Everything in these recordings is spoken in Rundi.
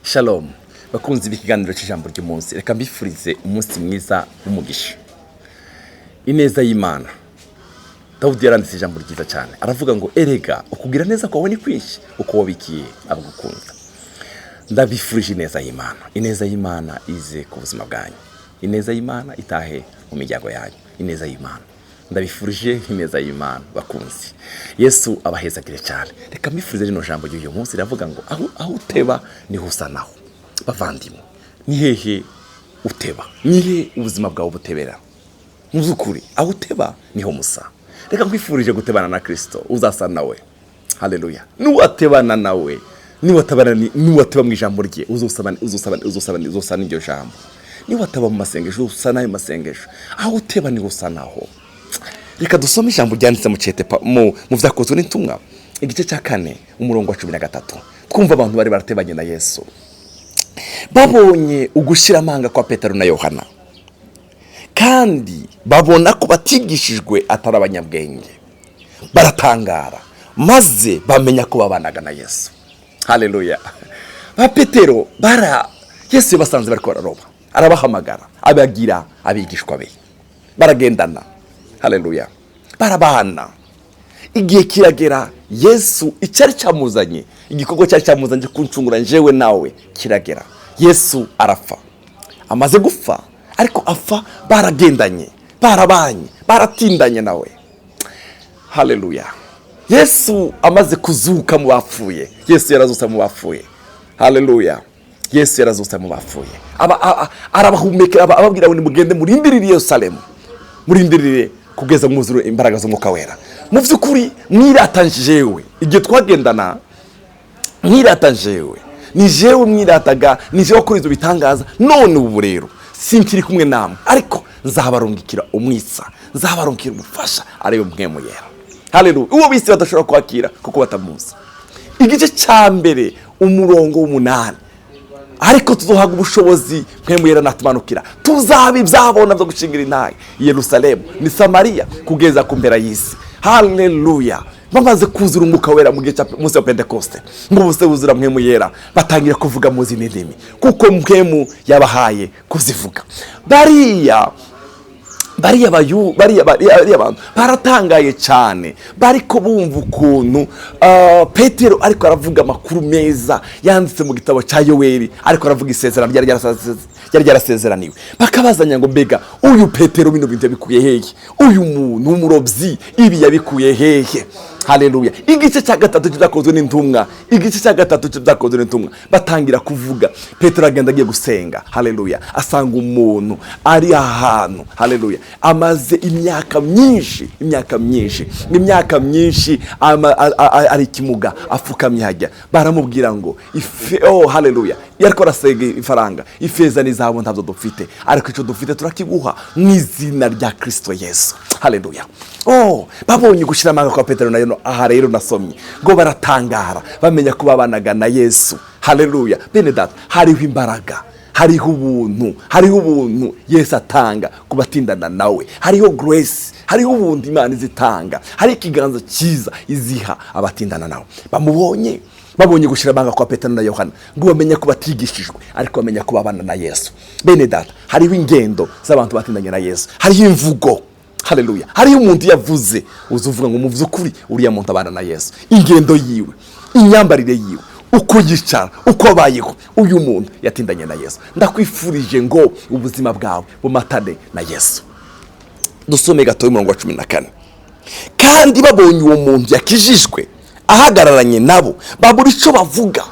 Shalom bakunzi b'ikiganiro cy'ijambo ry'umunsi, reka mbifurize umunsi mwiza w'umugisha, ineza y'Imana. Dawudi yaranditse ijambo ryiza cyane, aravuga ngo: "Erega ukugira neza kwawe ni kwinshi, uko wabikiye abagukunda." Ndabifurije ineza y'Imana. Ineza y'Imana ize ku buzima bwanyu, ineza y'Imana itahe mu miryango yanyu, ineza y'Imana. Ndabifurije ineza y'Imana bakunzi. Yesu abahezagire cyane. Reka mbifurize rino jambo ry'uyu munsi, riravuga ngo: Aho uteba niho usa naho." Bavandimwe, ni hehe uteba? Ni he ubuzima bwawe butebera? Mu by'ukuri, aho uteba niho musa. Reka nkwifurije gutebana na Kirisito, uzasa nawe. Haleluya! Nuwatebana nawe, nuwateba mu ijambo rye, uzosa n'iryo jambo. Niwateba mu masengesho, usa n'ayo masengesho. Aho uteba niho usa naho. Reka dusome ijambo ryanditse mu cete mu Vyakozwe n'Intumwa, igice cya 4, umurongo wa 13. Twumva abantu bari baratebanye na Yesu babonye ugushira amanga kwa Petero na Yohana, kandi babona ko batigishijwe, atari abanyabwenge, baratangara, maze bamenya ko babanaga na Yesu. Haleluya! Ba Petero bara Yesu yabasanze bariko bararoba, arabahamagara, abagira abigishwa be, baragendana. Haleluya! Barabana. Igihe kiragera, Yesu icyari cyamuzanye, igikorwa cyari cyamuzanye kuncungura njyewe nawe kiragera, Yesu arapfa. Amaze gupfa, ariko apfa baragendanye, barabanye, baratindanye nawe. Haleluya! Yesu amaze kuzuka mu bapfuye, Yesu yarazutse mu bapfuye. Haleluya! Yesu yarazutse mu bapfuye, arabahumekera, ababwira ngo: "Nimugende murindirire i Yerusalemu, murindirire kugeza mwuzure imbaraga z'Umwuka Wera." Mu by'ukuri, mwirata jewe igihe twagendana, mwirata jewe, ni jewe mwirataga, ni jewe wakora ibyo bitangaza. None ubu rero sinkiri kumwe namwe, ariko nzabarungikira umwitsa, nzabarungikira umufasha, ariwe Mpwemu Yera. Haleluya! Uwo bisi badashobora kwakira kuko batamuzi. Igice cya 1, umurongo w'8: "Ariko tuzohabwa ubushobozi Mpwemu Yera natumanukira, tuzaba ibyabona byo gushingira intahe i Yerusalemu ni Samariya kugeza ku mpera y'isi." Haleluya! Bamaze kuzura Umwuka Wera mu gihe cya munsi wa Pentekoste, ngo bose buzura Mpwemu Yera, batangira kuvuga mu zindi ndimi kuko Mpwemu yabahaye kuzivuga. Bariya bayu bariya bariya bariya bantu baratangaye cyane, bariko bumva ukuntu Petero ariko aravuga amakuru meza yanditse mu gitabo cya Yoweri, ariko aravuga isezerano ryari ryarasezeraniwe. Bakabazanya ngo: "Mbega uyu Petero bino bintu yabikuye hehe? Uyu muntu w'umurobyi ibi yabikuye hehe?" Haleluya! Igice cya 3 cy'Ibyakozwe n'Intumwa, igice cya 3 cy'Ibyakozwe n'Intumwa, batangira kuvuga. Petero agenda agiye gusenga. Haleluya! Asanga umuntu ari ahantu, haleluya, amaze imyaka myinshi, imyaka myinshi, imyaka myinshi, ari ikimuga, apfukamye hajya. Baramubwira ngo ife, oh haleluya, yariko arasenga ifaranga: "Ifeza n'izahabu ntabyo dufite, ariko icyo dufite turakiguha mu izina rya Kristo Yesu." Haleluya! Oh, babonye gushyira amanga kwa Petero na Yohana, aha rero nasomye ngo baratangara, bamenya ko babanaga na Yesu. Haleluya! Bene data, hariho imbaraga, hariho ubuntu, hariho ubuntu Yesu atanga ku batindana nawe. Hariho grace, hariho ubuntu Imana izitanga, hari ikiganza cyiza iziha abatindana nawe. Babonye gushyira amanga kwa Petero na Yohana, ngo bamenye ko batigishijwe, ariko bamenya ko babana na Yesu. Bene data, hariho ingendo z'abantu batindanye na Yesu, hariho imvugo. Haleluya! Hariho umuntu yavuze, uza uvuga ngo: "Mu by'ukuri uriya muntu abana na Yesu." Ingendo yiwe, imyambarire yiwe, uko yicara, uko abayeho, uyu muntu yatindanye na Yesu. Ndakwifurije ngo ubuzima bwawe bumatane na Yesu. Dusome gato umurongo wa 14: "Kandi babonye uwo muntu yakijijwe ahagararanye nabo, babura icyo bavuga."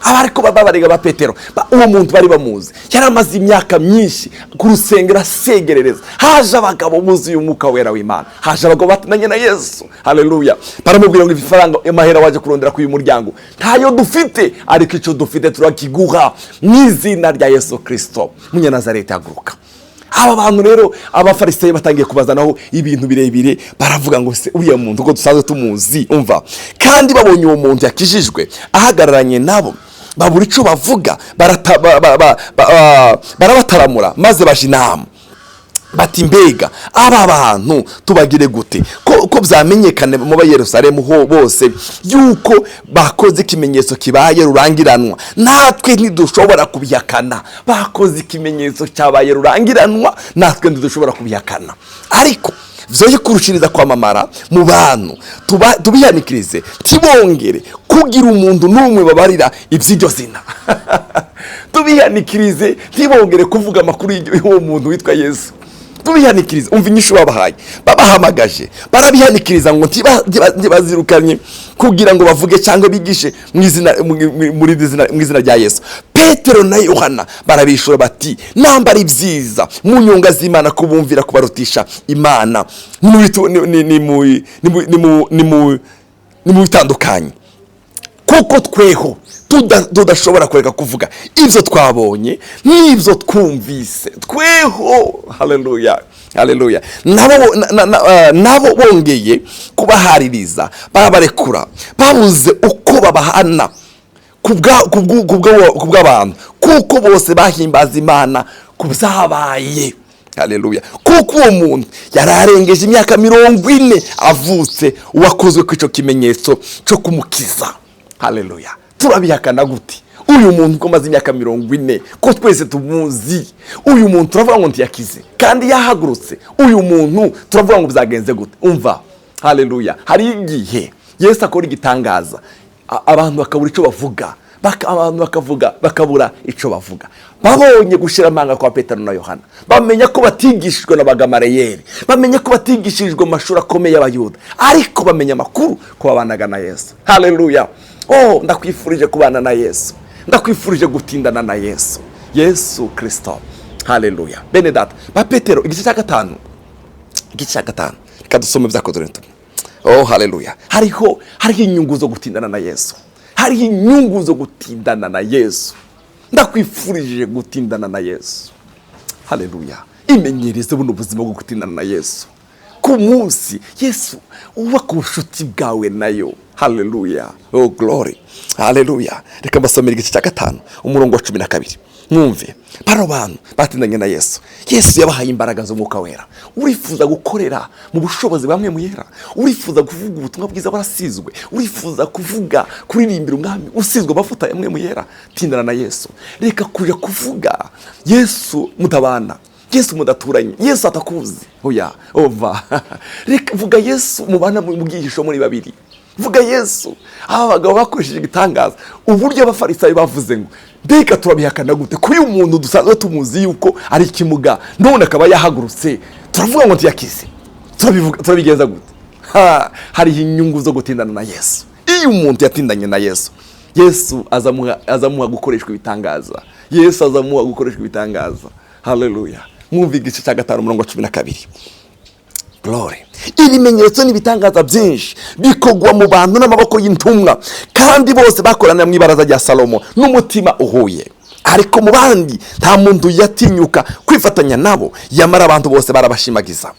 Aba ariko baba barega ba Petero, uwo muntu bari bamuzi, yari amaze imyaka myinshi ku rusengero asegerereza. Haje abagabo buzuye Umwuka Wera w'Imana, haje abagabo batindanye na Yesu. Haleluya! Baramubwira ngo: "Ifaranga, amahera waje kurondera k'uyu muryango ntayo dufite, ariko icyo dufite turakiguha mu izina rya Yesu Kirisito Munyanazareti, haguruka." Aba bantu rero, Abafarisayo batangiye kubazanaho ibintu birebire, baravuga ngo: "Se uriya muntu uko dusanzwe tumuzi?" Umva: "Kandi babonye uwo muntu yakijijwe ahagararanye nabo, babura icyo bavuga, barabataramura, maze baje inama." Bati: "Mbega aba bantu tubagire gute, ko byamenyekane mu Bayerusalemu ho bose yuko bakoze ikimenyetso kibaye rurangiranwa, natwe ntidushobora kubihakana?" Bakoze ikimenyetso cyabaye rurangiranwa, natwe ntidushobora kubihakana, ariko vyoye kurushiriza kwamamara mu bantu, tubihanikirize ntibongere kugira umuntu n'umwe babarira iby'iryo zina. Tubihanikirize ntibongere kuvuga amakuru y'uwo muntu witwa Yesu, tubihanikirize. Umva inyishu babahaye. Babahamagaje barabihanikiriza ngo ntibazirukanye kugira ngo bavuge cyangwa bigishe mu izina muri iri zina, mu izina rya Yesu. Petero na Yohana barabishura bati: "Namba ari byiza mu nyunga z'Imana kubumvira kubarutisha Imana, ni mu bitandukanye, kuko tweho tudashobora kureka kuvuga ibyo twabonye n'ibyo twumvise." Tweho, haleluya, haleluya. Nabo bongeye kubahaririza barabarekura, babuze uko babahana kubw'abantu, kuko bose bahimbaza Imana ku byabaye. Haleluya! Kuko uwo muntu yari arengeje imyaka 40 avutse, uwakozwe ku icyo kimenyetso cyo kumukiza. Haleluya! Turabihakana gute uyu muntu ko amaze imyaka 40, ko twese tumuzi? Uyu muntu turavuga ngo ntiyakize kandi yahagurutse? Uyu muntu turavuga ngo byagenze gute? Umva, haleluya! Hari igihe Yesu akora igitangaza, abantu bakabura icyo bavuga, abantu bakavuga bakabura icyo bavuga. Babonye gushyira amanga kwa Petero na Yohana, bamenya ko batigishijwe na Bagamareyeri, bamenya ko batigishijwe mu mashuri akomeye y'Abayuda, ariko bamenya amakuru ko babanaga na Yesu. Haleluya! Oh, ndakwifurije kubana na Yesu, ndakwifurije gutindana na Yesu, Yesu Kirisito. Haleluya! Bene data, ba Petero igice cya gatanu, igice cya gatanu, reka dusome Ibyakozwe n'Intumwa. Oh, haleluya! Hariho inyungu zo gutindana na Yesu, hariho inyungu zo gutindana na Yesu. Ndakwifurije gutindana na Yesu. Haleluya! Imenyereze buno buzima bwo gutindana na Yesu ku munsi. Yesu, wubaka ubucuti bwawe nayo. Haleluya! Oh, glory, haleluya! Reka mbasomere igice cya gatanu, umurongo wa 12. Mwumve bano bantu batindanye na Yesu. Yesu yabahaye imbaraga z'Umwuka Wera. Urifuza gukorera mu bushobozi bwa Mpwemu Yera? Urifuza kuvuga ubutumwa bwiza warasizwe? Urifuza kuvuga, kuririmbira Umwami usizwe amavuta ya Mpwemu Yera? Tindana na Yesu. Reka kuja kuvuga Yesu mutabana, Yesu mudaturanye, Yesu atakuzi. Oya, ova, reka vuga Yesu mubana mu bwihisho muri babiri. Vuga Yesu. Aba bagabo bakoresheje igitangaza, uburyo Abafarisayo bavuze ngo: "Mbega turabihakana gute, ko uyu muntu dusanzwe tumuzi yuko ari ikimuga, none akaba yahagurutse, turavuga ngo ntiyakize? Turabivuga, turabigenza gute?" Ha, hariho inyungu zo gutindana na Yesu. Iyo umuntu yatindanye na Yesu, Yesu azamuha gukoreshwa ibitangaza. Yesu azamuha gukoreshwa ibitangaza. Haleluya! Mwumva igice cya gatanu, umurongo wa 12. Glory! Ibimenyetso n'ibitangaza byinshi bikorwa mu bantu n'amaboko y'intumwa, kandi bose bakoranira mu ibaraza rya Salomo n'umutima uhuye. Ariko mu bandi nta muntu yatinyuka kwifatanya nabo, yamara abantu bose barabashimagiza.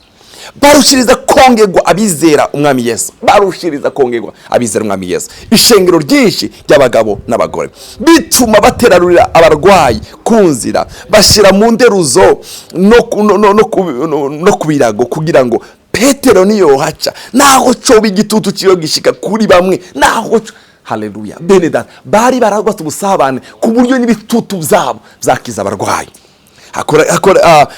Barushiriza kongerwa abizera Umwami Yesu, barushiriza kongerwa abizera Umwami Yesu, ishengero ryinshi ry'abagabo n'abagore, bituma baterarurira abarwayi ku nzira, bashyira mu nderuzo no ku birago, kugira ngo Petero niyo haca, naho coba igitutu kiyo gishika kuri bamwe, naho haleluya! Bene data, bari barabatse ubusabane ku buryo n'ibitutu byabo byakiza abarwayi.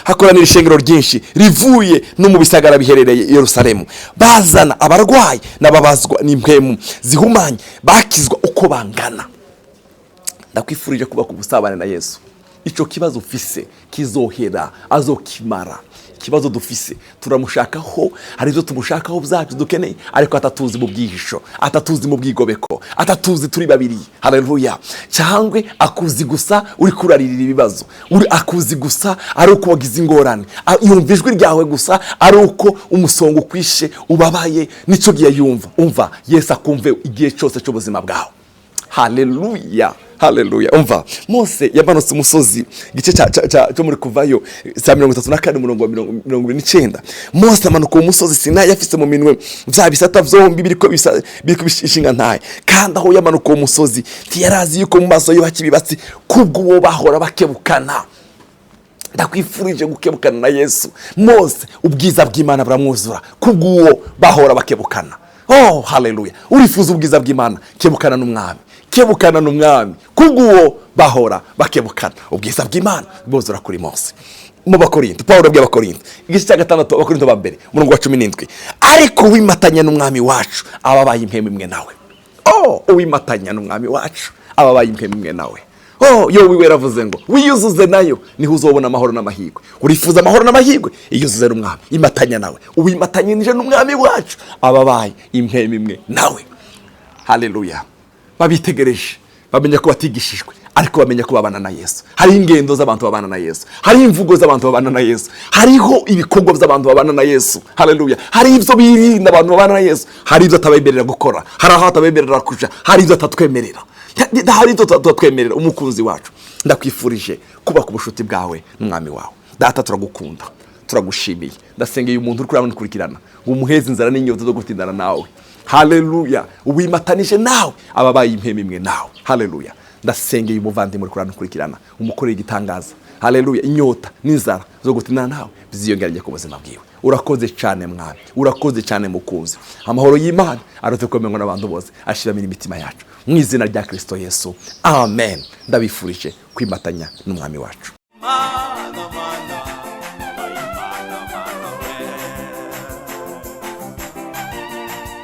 Hakoranira ishengero ryinshi rivuye no mu bisagara biherereye i Yerusalemu, bazana abarwayi n'ababazwa n'impwemu zihumanye, bakizwa uko bangana. Ndakwifurije kubaka ubusabane na Yesu. Icyo kibazo ufise kizohera, azokimara. Ikibazo dufise, turamushakaho, hari ibyo tumushakaho byacu dukeneye, ariko atatuzi mu bwihisho, atatuzi mu bwigobeko, atatuzi turi babiri. Haleluya! Cyangwa akuzi gusa uri kuraririra ibibazo, uri akuzi gusa ari uko wagize ingorane, yumva ijwi ryawe gusa ari uko umusonga ukwishe, ubabaye, nicyo gihe yumva. Umva, Yesu akumve igihe cyose cy'ubuzima bwawe. Haleluya, haleluya! Umva, Mose yamanutse umusozi, igice cyo muri Kuvayo cya 34, umurongo wa 29. Mose amanuka uwo musozi Sinayi afise mu minwe bya bisata byombi biriko bishinga ntaye. Kandi aho yamanuka uwo musozi, ntiyarazi yuko mu maso ye haca ibibatsi kubw'uwo bahora bakebukana. Ndakwifurije gukebukana na Yesu. Mose ubwiza bw'Imana buramwuzura kubw'uwo bahora bakebukana. Oh, haleluya! Urifuza ubwiza bw'Imana? Kebukana n'Umwami, kebukana n'Umwami. Kubw'uwo bahora bakebukana, ubwiza bw'Imana bwuzura kuri Mose. Mu Bakorinto, Paul abwiye Abakorinto, igice cya 6, Abakorinto ba mbere, umurongo wa 17: "Ariko uwimatanya n'Umwami wacu aba abaye impemu imwe nawe." Oh, uwimatanya n'Umwami wacu aba abaye impemu imwe nawe. Oh, yo wiwe yaravuze ngo wiyuzuze nayo, niho uzobona amahoro n'amahirwe. Urifuza amahoro n'amahirwe? Iyuzuze n'Umwami, imatanya nawe. Uwimatanyije n'Umwami wacu aba abaye impemu imwe nawe. Haleluya! Babitegereje bamenya ko batigishijwe, ariko bamenya ko babana na Yesu. Hariho ingendo z'abantu babana na Yesu, hariho imvugo z'abantu babana na Yesu, hariho ibikorwa by'abantu babana na Yesu. Haleluya! Hari ibyo birinda abantu babana na Yesu, hari ibyo atabemerera gukora, hari aho atabemerera kuja, hari ibyo atatwemerera, hari ibyo tutatwemerera umukunzi wacu. Ndakwifurije kubaka ubucuti bwawe n'Umwami wawe. Data, turagukunda, turagushimiye. Ndasengeye umuntu uri kurabona ngo umuheze inzara n'inyota zo gutindana nawe. Haleluya! Uwimatanije nawe aba abaye impemu imwe nawe. Haleluya! Ndasengeye umuvandimwe uri kuranakurikirana, umukorera igitangaza. Haleluya! Inyota n'inzara zo gutindana nawe biziyongeranye ku buzima bwiwe. Urakoze cyane Mwami, urakoze cyane Mukunzi. Amahoro y'Imana arute kwemerwa n'abantu bose ashiramira imitima yacu, mu izina rya Kirisito Yesu, amen. Ndabifurije kwimatanya n'Umwami wacu.